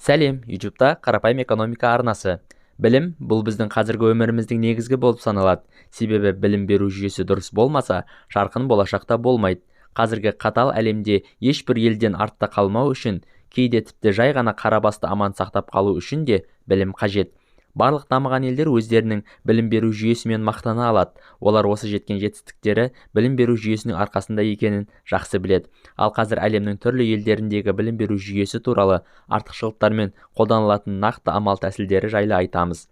Сәлем, YouTube'та Қарапайым экономика арнасы. Білім бұл біздің қазіргі өміріміздің негізгі болып саналады. Себебі білім беру жүйесі дұрыс болмаса, жарқын болашақта болмайды. Қазіргі қатал әлемде ешбір елден артта қалмау үшін, кейде тіпті жай ғана қара басты аман сақтап қалу үшін де білім қажет. Барлық дамыған елдер өздерінің білім беру жүйесімен мақтана алады. Олар осы жеткен жетістіктері білім беру жүйесінің арқасында екенін жақсы біледі. Ал қазір әлемнің түрлі елдеріндегі білім беру жүйесі туралы артықшылықтар мен қолданылатын нақты амал тәсілдері жайлы айтамыз.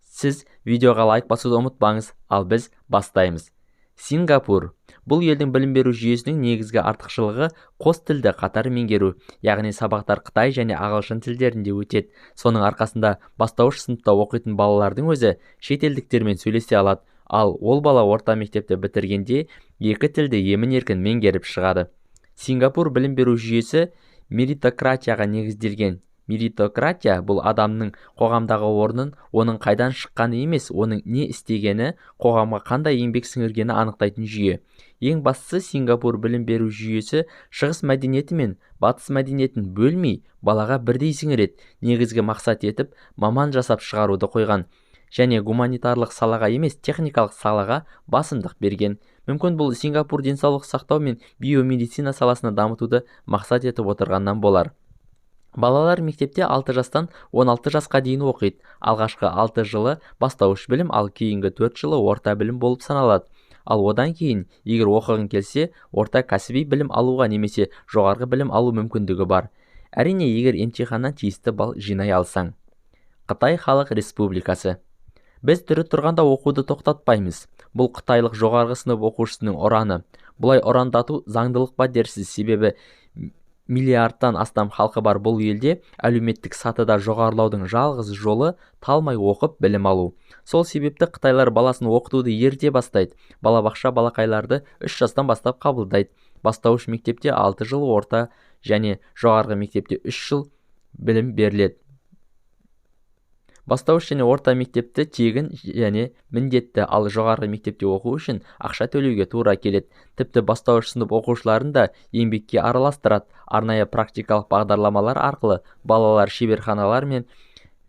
Сіз видеоға лайк басуды ұмытпаңыз, ал біз бастаймыз. Сингапур. Бұл елдің білім беру жүйесінің негізгі артықшылығы қос тілді қатар меңгеру, яғни сабақтар қытай және ағылшын тілдерінде өтеді. Соның арқасында бастауыш сыныпта оқитын балалардың өзі шетелдіктермен сөйлесе алады, ал ол бала орта мектепті бітіргенде екі тілді емін-еркін меңгеріп шығады. Сингапур білім беру жүйесі меритократияға негізделген. Меритократия бұл адамның қоғамдағы орнын, оның қайдан шыққаны емес, оның не істегені, қоғамға қандай еңбек сіңіргені анықтайтын жүйе. Ең бастысы, Сингапур білім беру жүйесі шығыс мәдениеті мен батыс мәдениетін бөлмей, балаға бірдей сіңіреді. Негізгі мақсат етіп маман жасап шығаруды қойған және гуманитарлық салаға емес, техникалық салаға басымдық берген. Мүмкін бұл Сингапур денсаулық сақтау мен биомедицина саласына дамытуды мақсат етіп отырғаннан болар. Балалар мектепте 6 жастан 16 жасқа дейін оқиды. Алғашқы 6 жылы бастауыш білім, ал кейінгі 4 жылы орта білім болып саналады. Ал одан кейін, егер оқығың келсе, орта кәсіби білім алуға немесе жоғарғы білім алу мүмкіндігі бар. Әрине, егер емтиханнан тиісті балл жинай алсаң. Қытай Халық Республикасы. Біз тірі тұрғанда оқуды тоқтатпаймыз. Бұл қытайлық жоғарғы сынып оқушысының ұраны. Бұлай ұрандату заңдылық па дерсіз, себебі миллиардтан астам халқы бар бұл елде әлеуметтік сатыда жоғарылаудың жалғыз жолы талмай оқып білім алу. Сол себепті қытайлар баласын оқытуды ерте бастайды. Балабақша балақайларды 3 жастан бастап қабылдайды. Бастауыш мектепте 6 жыл, орта және жоғарғы мектепте 3 жыл білім беріледі. Бастауыш және орта мектепті тегін және міндетті, ал жоғарғы мектепте оқу үшін ақша төлеуге тура келеді. Тіпті бастауыш сынып оқушыларын да еңбекке араластырады. Арнайы практикалық бағдарламалар арқылы балалар шеберханалар мен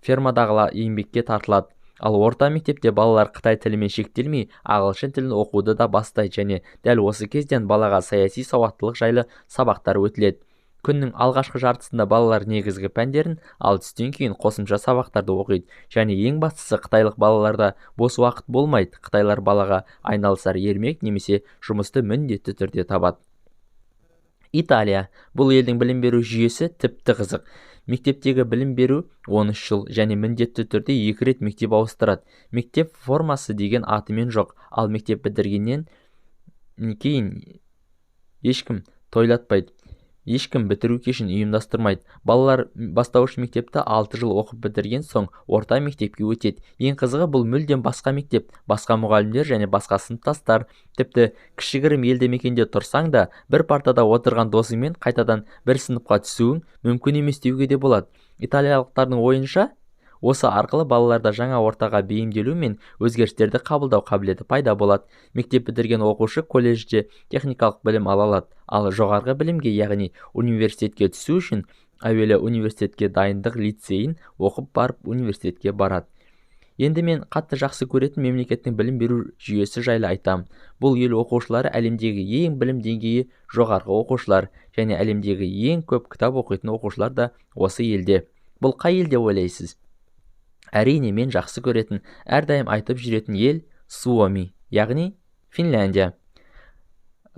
фермадағы еңбекке тартылады. Ал орта мектепте балалар қытай тілімен шектелмей, ағылшын тілін оқуды да бастайды және дәл осы кезден балаға саяси сауаттылық жайлы сабақтар өтіледі. Күннің алғашқы жартысында балалар негізгі пәндерін, ал түстен кейін қосымша сабақтарды оқиды. Және ең бастысы, қытайлық балаларда бос уақыт болмайды. Қытайлар балаға айналысар ермек немесе жұмысты міндетті түрде табады. Италия. Бұл елдің білім беру жүйесі тіпті қызық. Мектептегі білім беру 13 жыл және міндетті түрде 2 рет мектеп ауыстырады. Мектеп формасы деген атымен жоқ, ал мектеп бітіргеннен кейін ешкім тойлатпайды. Ешкім бітіру кешін ұйымдастырмайды. Балалар бастауыш мектепті 6 жыл оқып бітірген соң орта мектепке өтеді. Ең қызығы, бұл мүлдем басқа мектеп, басқа мұғалімдер және басқа сыныптастар. Тіпті кішігірім елді мекенде тұрсаң да, бір партада отырған досыңмен қайтадан бір сыныпқа түсуің мүмкін емес деуге де болады. Италиялықтардың ойынша, осы арқылы балаларда жаңа ортаға бейімделу мен өзгерістерді қабылдау қабілеті пайда болады. Мектеп бітірген оқушы колледжде техникалық білім ала алады, ал жоғарғы білімге, яғни университетке түсу үшін әуелі университетке дайындық лицейін оқып барып университетке барады. Енді мен қатты жақсы көретін мемлекеттің білім беру жүйесі жайлы айтам. Бұл ел оқушылары әлемдегі ең білім деңгейі жоғарғы оқушылар және әлемдегі ең көп кітап оқитын оқушылар да осы елде. Бұл қай елде ойлайсыз? Әрине, мен жақсы көретін, әрдайым айтып жүретін ел Суоми, яғни Финляндия.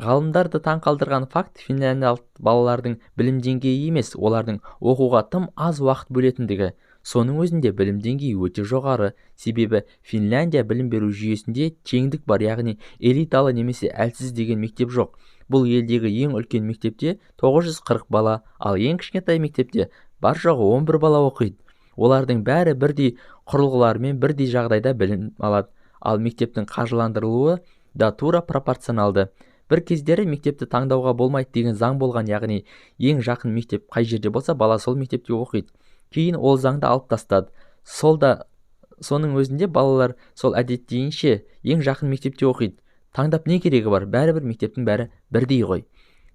Ғалымдарды таң қалдырған факт финляндиялық балалардың білім деңгейі емес, олардың оқуға тым аз уақыт бөлетіндігі. Соның өзінде білім деңгейі өте жоғары, себебі Финляндия білім беру жүйесінде теңдік бар, яғни элиталы немесе әлсіз деген мектеп жоқ. Бұл елдегі ең үлкен мектепте 940 бала, ал ең кішкентай мектепте бар жоғы 11 бала оқиды. Олардың бәрі бірдей құрылғылармен бірдей жағдайда білім алады, ал мектептің қаржыландырылуы да тура пропорционалды. Бір кездері мектепті таңдауға болмайды деген заң болған, яғни ең жақын мектеп қай жерде болса, бала сол мектепте оқиды. Кейін ол заңды алып тастады. Соның өзінде балалар сол әдеттейінше ең жақын мектепте оқиды. Таңдап не керегі бар, бәрібір мектептің бәрі бірдей ғой.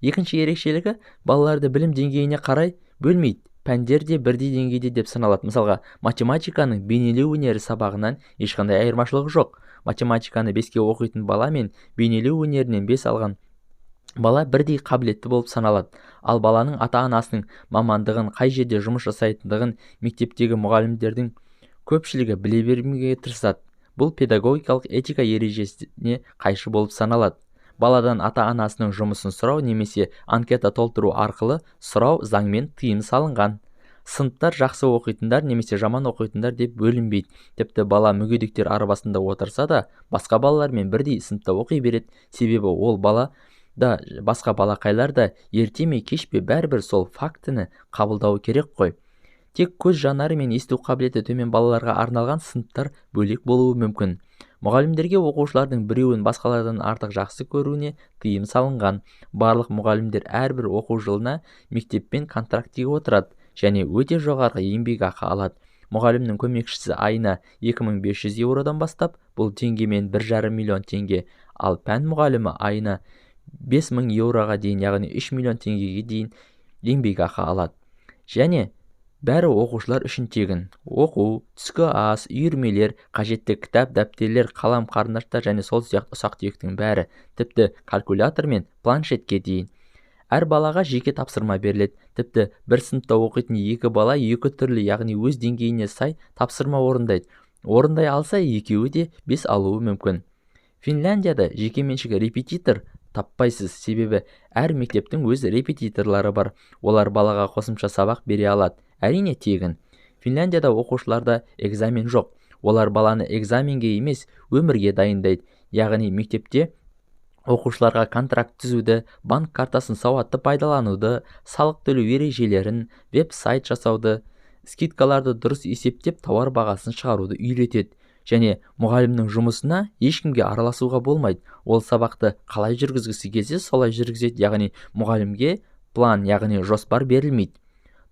Екінші ерекшелігі, балаларды білім деңгейіне қарай бөлмейді. Пәндер де бірдей деңгейде деп саналады. Мысалға, математиканың бейнелеу өнері сабағынан ешқандай айырмашылығы жоқ. Математиканы 5-ке оқитын бала мен бейнелеу өнерінен 5 алған бала бірдей қабілетті болып саналады. Ал баланың ата-анасының мамандығын, қай жерде жұмыс жасайтындығын мектептегі мұғалімдердің көпшілігі біле бермеуге тырысады. Бұл педагогикалық этика ережесіне қайшы болып саналады. Баладан ата-анасының жұмысын сұрау немесе анкета толтыру арқылы сұрау заңмен тыйым салынған. Сыныптар жақсы оқитындар немесе жаман оқитындар деп бөлінбейді. Тіпті бала мүгедектер арбасында отырса да, басқа балалармен бірдей сыныпта оқи береді. Себебі ол бала да басқа балақайлар да ерте ме кеш пе бәрібір сол фактіні қабылдауы керек қой. Тек көз жанары мен есту қабілеті төмен балаларға арналған сыныптар бөлек болуы мүмкін. Мұғалімдерге оқушылардың біреуін басқалардан артық жақсы көруіне тыйым салынған. Барлық мұғалімдер әрбір оқу жылына мектеппен контрактіге отырады және өте жоғарғы еңбекақы алады. Мұғалімнің көмекшісі айына 2500 еуродан бастап, бұл теңгемен 1,5 миллион теңге, ал пән мұғалімі айына 5000 еуроға дейін, яғни 3 миллион теңгеге дейін еңбекақы алады. Және бәрі оқушылар үшін тегін. Оқу, түскі ас, үйірмелер, қажетті кітап, дәптерлер, қалам, қарындаштар және сол сияқты ұсақ-түйектің бәрі, тіпті калькулятор мен планшетке дейін. Әр балаға жеке тапсырма беріледі. Тіпті бір сыныпта оқитын екі бала екі түрлі, яғни өз деңгейіне сай тапсырма орындайды. Орындай алса, екеуі де 5 алуы мүмкін. Финляндияда жекеменшік репетитор таппайсыз, себебі әр мектептің өз репетиторлары бар. Олар балаға қосымша сабақ бере алады. Әрине тегін. Финляндияда оқушыларда экзамен жоқ. Олар баланы экзаменге емес, өмірге дайындайды. Яғни мектепте оқушыларға контракт түзуді, банк картасын сауатты пайдалануды, салық төлеу ережелерін, веб-сайт жасауды, скидкаларды дұрыс есептеп тауар бағасын шығаруды үйретеді. Және мұғалімнің жұмысына ешкімге араласуға болмайды. Ол сабақты қалай жүргізгісі келсе, солай жүргізеді. Яғни мұғалімге план, яғни жоспар берілмейді.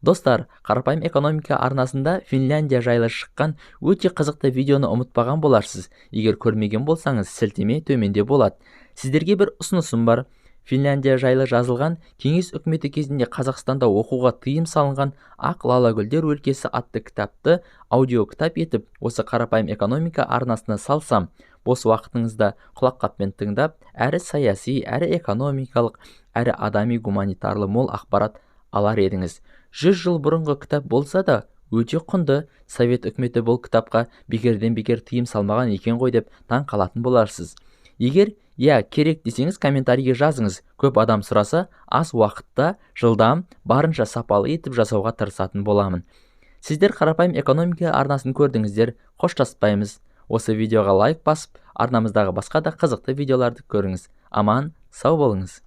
Достар, қарапайым экономика арнасында Финляндия жайлы шыққан өте қызықты видеоны ұмытпаған боларсыз. Егер көрмеген болсаңыз, сілтеме төменде болады. Сіздерге бір ұсынысым бар. Финляндия жайлы жазылған Кеңес үкіметі кезінде Қазақстанда оқуға тыйым салынған Ақ лалагүлдер өлкесі атты кітапты аудиокітап етіп, осы қарапайым экономика арнасына салсам, бос уақытыңызда құлаққаппен тыңдап, әрі саяси, әрі экономикалық, әрі адами гуманитарлы мол ақпарат алар едіңіз. 100 жыл бұрынғы кітап болса да, өте құнды. Совет үкіметі бұл кітапқа бекерден бекер тыйым салмаған екен ғой деп таң қалатын боларсыз. Егер иә керек десеңіз, комментарийге жазыңыз. Көп адам сұраса, аз уақытта жылдам, барынша сапалы етіп жасауға тырысатын боламын. Сіздер қарапайым экономика арнасын көрдіңіздер, қоштаспаймыз. Осы видеоға лайк басып, арнамыздағы басқа да қызықты видеоларды көріңіз. Аман, сау болыңыз.